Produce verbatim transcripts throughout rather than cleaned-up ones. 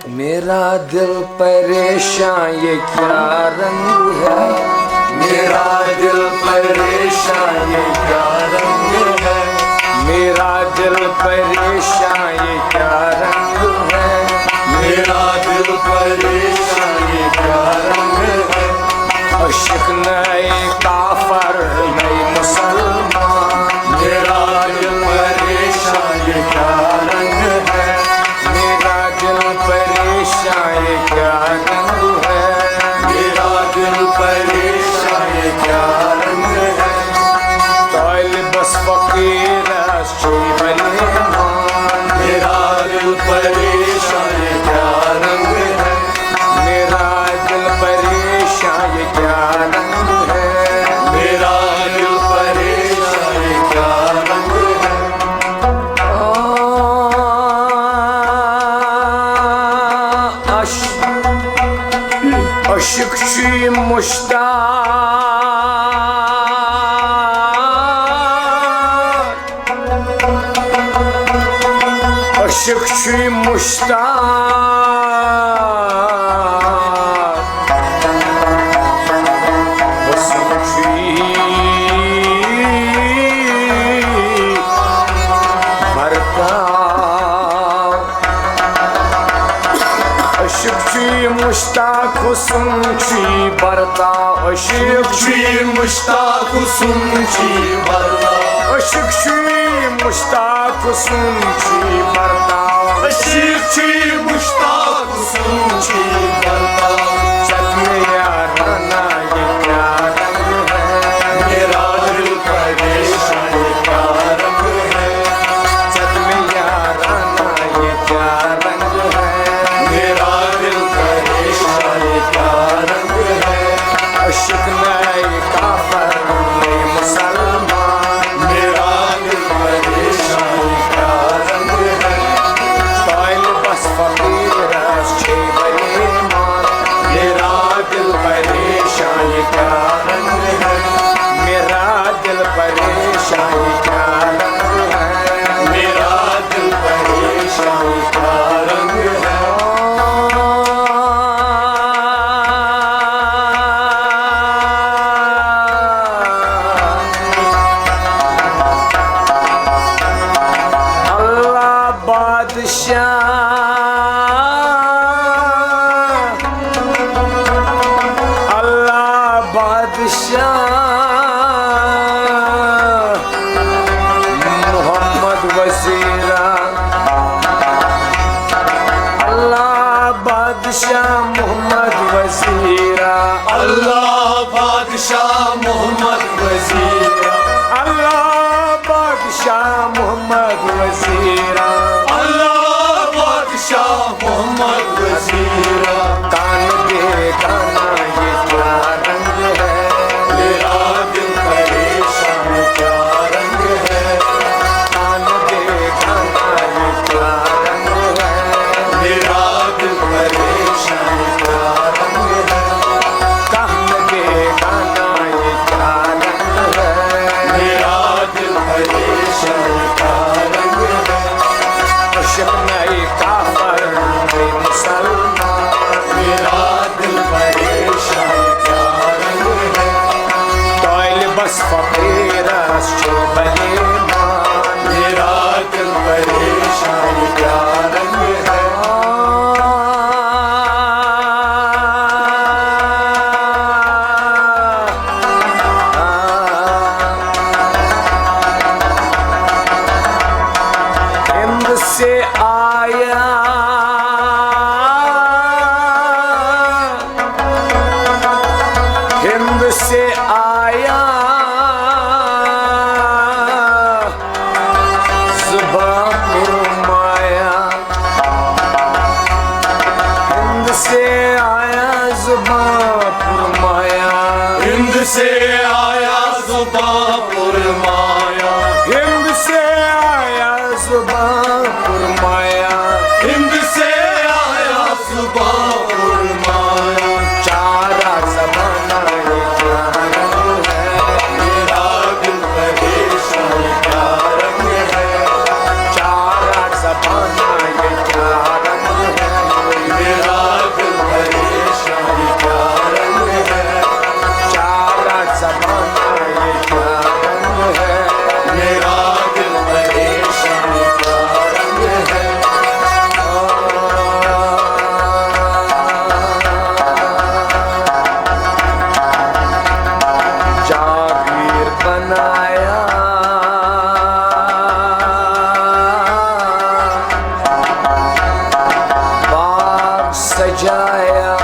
میرا دل پریشان، یہ کیا رنگ ہے؟ میرا دل پریشان، یہ کیا رنگ ہے؟ میرا دل پریشان، یہ کیا رنگ ہے؟ میرا دل پریشان، یہ کیا رنگ ہے؟ عاشق نئے کافر، نئے مسلمان۔ میرا دل پریشان، یہ کیا رنگ ہے؟ میرا دل پریشان، یہ کیا رنگ ہے؟ میرا دل پریشان، یہ کیا رنگ ہے؟ طالبس فقیرس چھُے وۄنۍ ایمان۔ میرا دل پریشان، یہ کیا رنگ ہے؟ میرا دل پریشان، یہ کیا رنگ ہے؟ میرا دل پریشان، یہ کیا رنگ ہے؟ عش-، عشق چھُے مشتاق، عشق چھُے مشتاق، حسن چھُے برتاو۔ عشق چھُے مشتاق، حسن چھُے برتاو۔ عشق چھُے مشتاق، حسن چھُے برتاو۔ عشق چھُے مشتاق، حسن چھُے برتاو۔ عشق چھُے مشتاق، حسن چھُے برتاو۔ ژےٚ مےٚ یارانہ، یہ کیا رنگ ہے؟ میرا دل پریشان، یہ کیا رنگ ہے؟ ژےٚ مےٚ یارانہ، یہ کیا رنگ ہے؟ میرا دل پریشان، یہ کیا رنگ ہے؟ عشق نئے کافر، نئے مسلمان۔ میرا دل پریشان، یہ کیا رنگ ہے؟ طالبس فقیرس چھُے وۄنۍ ایمان۔ میرا دل پریشان، یہ کیا رنگ ہے؟ میرا دل پریشان، یہ کیا رنگ ہے؟ میرا دل پریشان، یہ کیا رنگ ہے؟ اللہ بادشاہ، اللہ بادشاہ، محمد وزیرا، اللہ بادشاہ محمد وزیرا، اللہ بادشاہ محمد وزیرا، اللہ بادشاہ محمد وزیرا، اللہ بادشاہ محمد وزیرا۔ کان بیگانہ، یہ کیا رنگ ہے؟ میرا دل پریشان، کیا رنگ ہے؟ کان بیگانہ، یہ کیا رنگ ہے؟ میرا دل پریشان، کیا رنگ ہے؟ کان بیگانہ، یہ کیا رنگ ہے؟ میرا دل پریشان، کیا رنگ ہے؟ عشق نئے کافر، نئے مسلمان۔ میرا دل پریشان، کیا رنگ ہے؟ طالبس فقیرس چھُے وۄنۍ ایمان۔ میرا دل پریشان، کیا رنگ ہے؟ ہند سے آیا، ہند سے آیا، زباں پر مایا۔ ہند سے آیا، زباں پر مایا۔ ہند سے آیا، زباں پر مایا۔ ہند سے آیا، زباں پر مایا۔ ہند سے آیا، زباں پر مایا۔ چارہ زمانہ، یہ کیا رنگ ہے؟ میرا دل پریشان، کیا رنگ ہے؟ چارہ زمانہ، یہ کیا رنگ ہے؟ سجایا،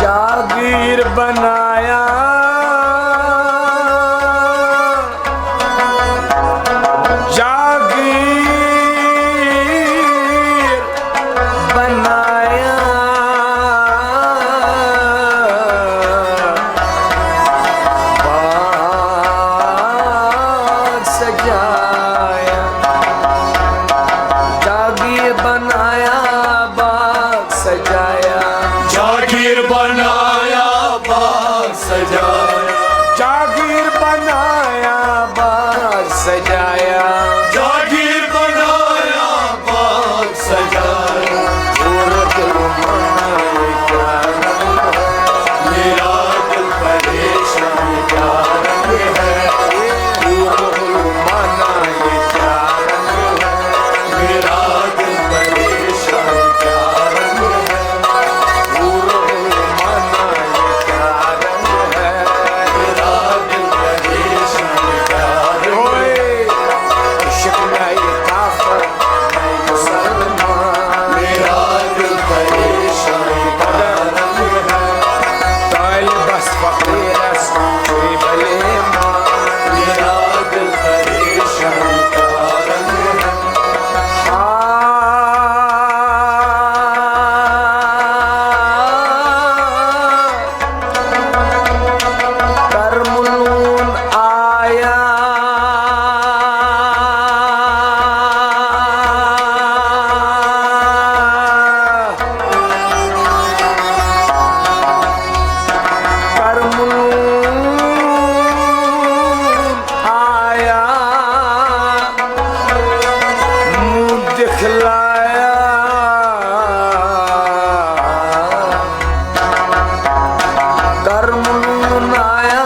جاگیر بنایا، جاگیر بنایا، باغ سجایا، جاگیر بنایا، باغ سجایا، جاگیر بنایا، باغ سجایا، جاگیر بنایا، باغ سجایا، جاگیر بنایا، باغ سجایا۔ پورا دل منائے کیا رنگ ہے، میرا دل پریشان کیا رنگ ہے۔ پورا دل منائے کیا رنگ ہے، میرا دل پریشان کیا رنگ ہے۔ پورا دل منائے کیا رنگ ہے، میرا دل پریشان کیا رنگ ہے۔ اوئے، عشق نئے کافر، نئے مسلمان۔ میرا دل پریشان کیا رنگ ہے۔ طالبس فقیرس چھُے بلے مان۔ میرا دل پریشان کیا رنگ ہے۔ ہا۔ کرملون آیا۔ کرملون آیا، منہ دکھلایا۔ کرملون آیا،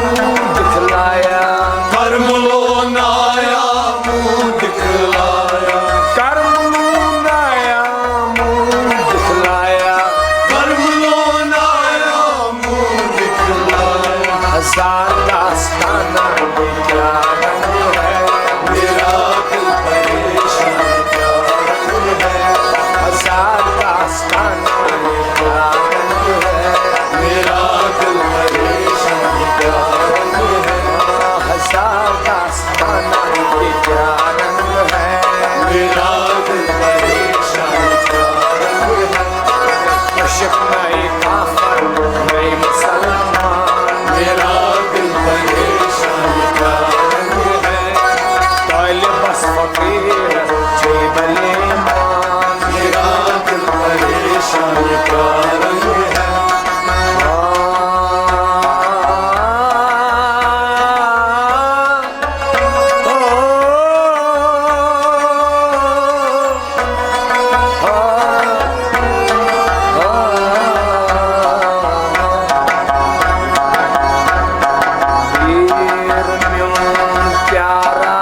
منہ دکھلایا۔ کرملون آیا، منہ دکھلایا۔ کرملون آیا، منہ دکھلایا۔ کرملون آیا، منہ دکھلایا۔ ہزار داستانہ کیا رنگ ہے، میرا دل پریشان کیا رنگ ہے۔ ہزار داستانہ کیا رنگ ہے، میرا دل پریشان کیا رنگ ہے۔ ہزار داستانہ کیا رنگ ہے، میرا دل پریشان کیا رنگ ہے۔ عشق نئے کافر، نئے مسلمان۔ میرا دل پریشان کیا رنگ ہے؟ طالبس فقیرس چھُے بلے مان۔ میرا دل پریشان کیا رنگ ہے؟ آ، آ، آ۔ ویر میون پیارا،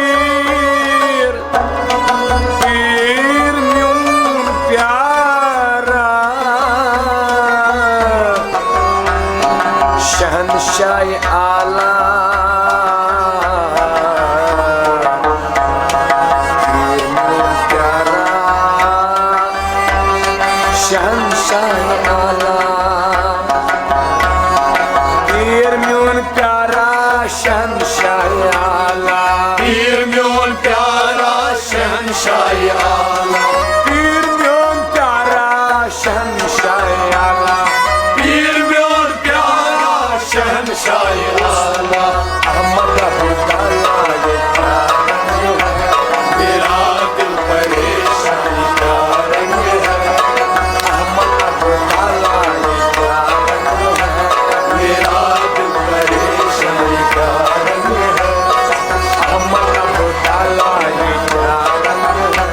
ویر، ویر میون پیارا، شہنشاہ اعلیٰ۔ پیر میون پیارا، شہنشاہ اعلیٰ۔ پیر میون پیارا، شہنشاہ اعلیٰ۔ پیر میون پیارا، شہنشاہ اعلیٰ۔ پیر میون پیارا، شہنشاہ اعلیٰ۔ پیر میون پیارا، شہنشاہ اعلیٰ۔ احمد ابو تعالیٰ، یہ کیا رنگ ہے؟ میرا دل پریشان کیا رنگ ہے؟ احمد ابو تعالیٰ، یہ کیا رنگ ہے؟ میرا دل پریشان کیا رنگ ہے؟ احمد ابو تعالیٰ، یہ کیا رنگ ہے؟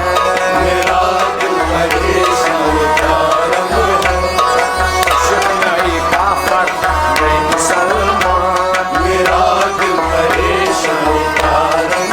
میرا دل پریشان کیا رنگ ہے؟ عشق نئے کافر، نئے مسلمان۔ میرا دل پریشان کیا رنگ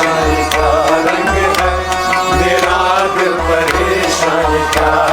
کیا رنگ ہے میرا دل پریشان، کیا